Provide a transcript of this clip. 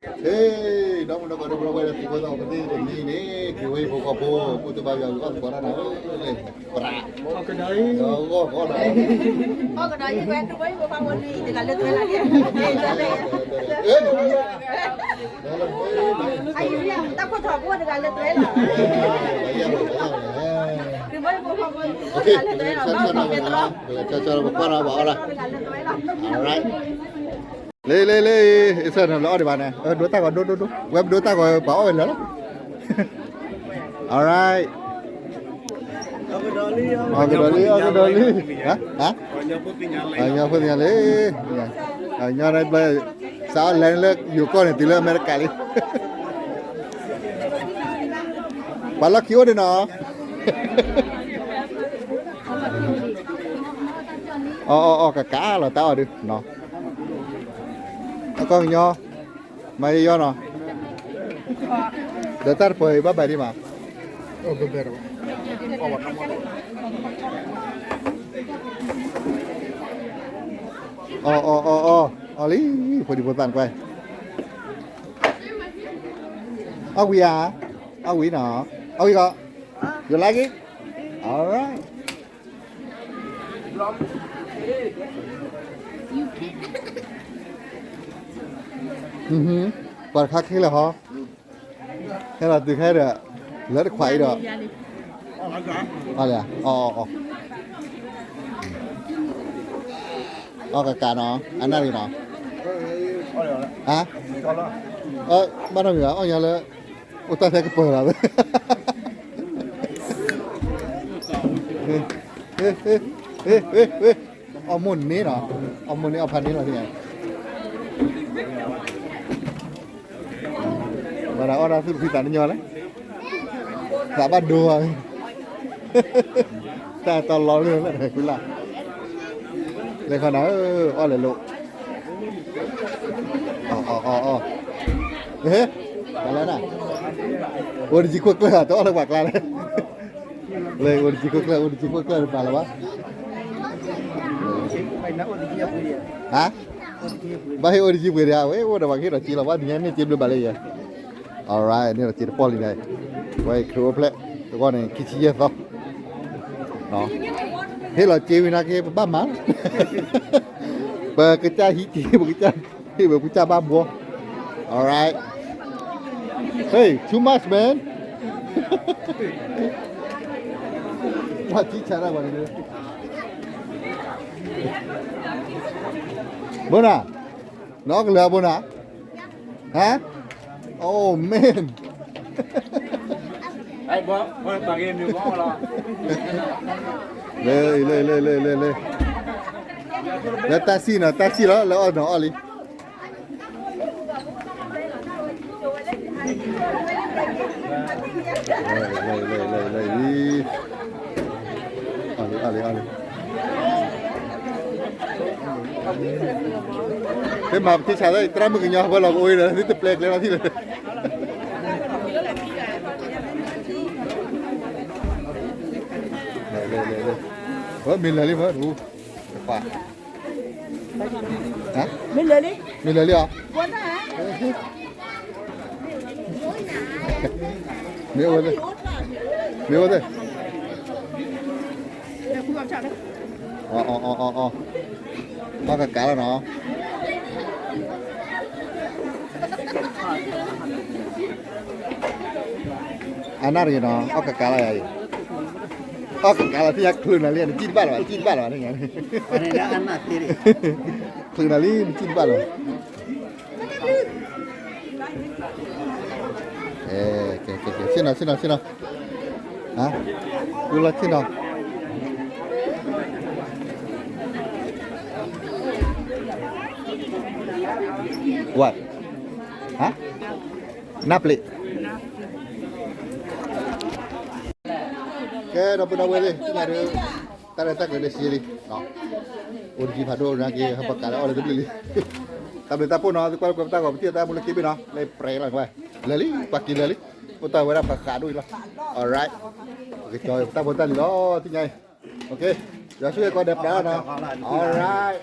ဟ့ၣ်, ဒီမုၢ်ဒီကီၢ်ဒီး ပဝဲဒၣ်သံၣ်ဖိသီၣ်ဖိသ့ၣ်တနံၤန့ၣ် က့ၤဝဲဟံၣ်ဖိဃီဖိ ဘူၣ်သ့ၣ်ဘါယွၤ ဂီၢ်သကိးတၢ်နၤဧၢ, ပရၤ, ဒီးဂီၢ်ကီၢ်လီၤ, တဂၤလၢသွဲလီၤ, လၢပကွၢ်ဒီးဘၣ်အီၣ်ဒၣ်, all right. လ့လ့လ့, အ့ၣ်စၢၣ်နၤလၢအီၣ်ဒံးဘၣ်န့ၣ် အဒိတၢ်ဂီၤဒိဒိဒိ, ဝဲပဒိတၢ်ဂီၤပှၤအီၣ်ဝဲလၢာ်လီၤ, all right. အီၣ်ကဒီးလံ အီၣ်ကဒီးလံ အီၣ်ကဒီးလံ, ဟါ, ပှၤကညီဖိသ့ၣ်ညါလံ, ပှၤကညီဘျီ စးအီၣ်လဲၤလၢယိၤကီၢ်န့ၣ် တုၤလၢအမဲရကၤလံ, ပှၤလီၢ်ခံအိၣ်ဒံးနီၤ, အီၣ်အီၣ်အီၣ်ကကးလီၤ တၢ်အီၣ်ဒုးနီၤ, အကီၢ်ကညီ မၤယီယီနီၤ, ဒီးတၢ်တပှဲၤအံၤဘၣ်ဘၣ်ဒံးမး, အီၣ်အီၣ်အီၣ်အီၣ် အီၣ်လံ, ဖိဒံဖိသၣ်နကွၢ်, အီၣ်ဝံၤဧါ, အီၣ်ဝံၤနီၤ, အီၣ်ဝံၤကီး, you like it? All right. ပှၤတခါခံလၢာ်ဟီ, ဟဲလီၤတုၤခဲဒီး လၢတခွးအံၤဒီး, အီၣ်လံ, အီၣ်အီၣ်အီၣ်, အီၣ်ကကးနီၤ, အနၣ်ရံၣ်နီၤ, ဟါ, ဘၣ်နီတမံၤဘၣ် အီၣ်ညါလၢ အိၣ်တၢ်ထဲကပၢၤလီၤ, အီၣ်မိၢ်န့ၣ်နီၤ, အီၣ်မိၢ်န့ၣ်အီၣ်ဖးန့ၣ်လီၤ, ဘၣ်ဒၣ်အီၣ်ဒၣ်သူၣ်တဖှံသးတညီလဲၣ်, သးဘၣ်ဒိဘၣ်, တၢ်တီလီၤလၢ ကွံလၢ်, လဲၤခီနၤဧၢ, အီၣ်လဲၤလိာ်, အီၣ်အီၣ်အီၣ်အီၣ်, ဟ့ၣ်, ပှၤလၢနၤ, အိၣ်တယံၤခိၣ်ကျၢၢ် တအီၣ်လၢပှၤကျါလဲၣ်, လၢအိၣ်တယံၤခိၣ်ကျၢၢ် အိၣ်တယံၤခိၣ်ကျၢၢ်တပာ်လၢၤဘၣ်, ဟါ, ဘၣ်ဟ့ၣ်အိၣ်တယံၤပှ့ၤဒံးဧါ, ဝဲအိၣ်ဒီးပှၤကဟ့ၣ်ဒီးစ့လီၤ, ဘၣ်ဒ်ညါန့ၢ်စ့ဘျုးဘၣ်လၢယဲ, all right န့ၢ်ဒီးစ့တပီၢ်လံန့ၣ်, ဝဲခရံာ်အိၣ်ဖျဲၣ်, တဂီၢ်န့ၣ် ခံဆံယဲၢ်သီ ဟ့ၣ်လီၤစ့ဝံၤနာ်က့ ပဘၣ်မၤလီၤ, ပကစၢ်ဟံးက့ၤ ပကစၢ်ဟ့ၣ်ဝဲ ပကစၢ်ဘၣ်ဘှီ, all right, hey too much man, ပှၤထံဆးဒၣ်ပှၤန့ၣ်, ဘိနၤ, နအီၣ်ကလၢၤဘိနၤ, ဟါ, oh man, လၢ လၢ လၢ လၢ လၢ လၢတၢ်စံၣ်နီၤ တၢ်စံၣ်လီၤ လၢအီၣ်နီၤအီၣ်လံ, လၢ လၢ လၢ လၢ လၢ အီၣ်လံ အီၣ်လံ အီၣ်လံ, မ့ၢ်မၤပထံဆးသၢ သရၣ်မုၣ်ကညီ ပှၤလီၤကအိၣ်အံၤဒီး သုတပျဲကျဲလီၤထံၣ်လၢ, လၢ လၢ လၢ လၢ, မ့ၢ်လၢာ်လံမ့ၢ်, တပှၢ်, မ့ၢ်လၢာ်လံ, မ့ၢ်လၢာ်လံအီၤ, မ့ၢ်အိၣ်သ့, မ့ၢ်အိၣ်သ့, အီၣ်အီၣ်အီၣ်အီၣ်, ဘၣ်ကကးလီၤနီၤ, အနၣ်တဂ့ၤနီၤ အီၣ်ကကးလီၤယၤအံၤ, အီၣ်ကကးလီၤ သ့ၣ်ညါချုးနၤလံ နစံၣ်တဘၣ်လၢၤဘၣ် စံၣ်တဘၣ်လၢၤဘၣ်န့ၣ်, ချုးနၤလံ နစံၣ်တဘၣ်လၢၤဘၣ်, ဆ့ၣ်နီၤ ဆ့ၣ်နီၤ ဆ့ၣ်နီၤ, ဟါ, ကူလီၤဆ့ၣ်နီၤ, what, ဟါ, နၢ်ပျ့ၤ ကဲ ဒီပုၢ်ဒီဝဲၢ်သ့ၣ် သ့ၣ်ညါဒီး တၢ်ရဲၣ်တၢ်ကျဲၤလၢစ့လံ, အိၣ်တယံၤဖးဒိၣ်နာ်က့ ဟဲပကးလၢအီၣ်လၢတဘျုးလံ, တၢ်ဘျုးတၢ်ဖှိၣ်နီၤ သုကွၢ်လၢကွဲပတၢ်ဂီၤ ပထံၣ်တၢ်မူလၢက့ဘ့ၣ်နီၤ လၢပြဲးလီၤကွၢ်, လၢာ်လံ ပှၤက့ၤလၢာ်လံ, အိၣ်တၢ်ဝဲဒၣ်ပှၤဃးဒိၣ်အံၤလီၤ, all right, ပကကၠီၤတၢ်ဖိတၢ်လံၤလီၤ သ့ၣ်ညါအံၤ, ယွၤဆိၣ်ဂ့ၤကိးဂၤဒဲးနီၤ, all right,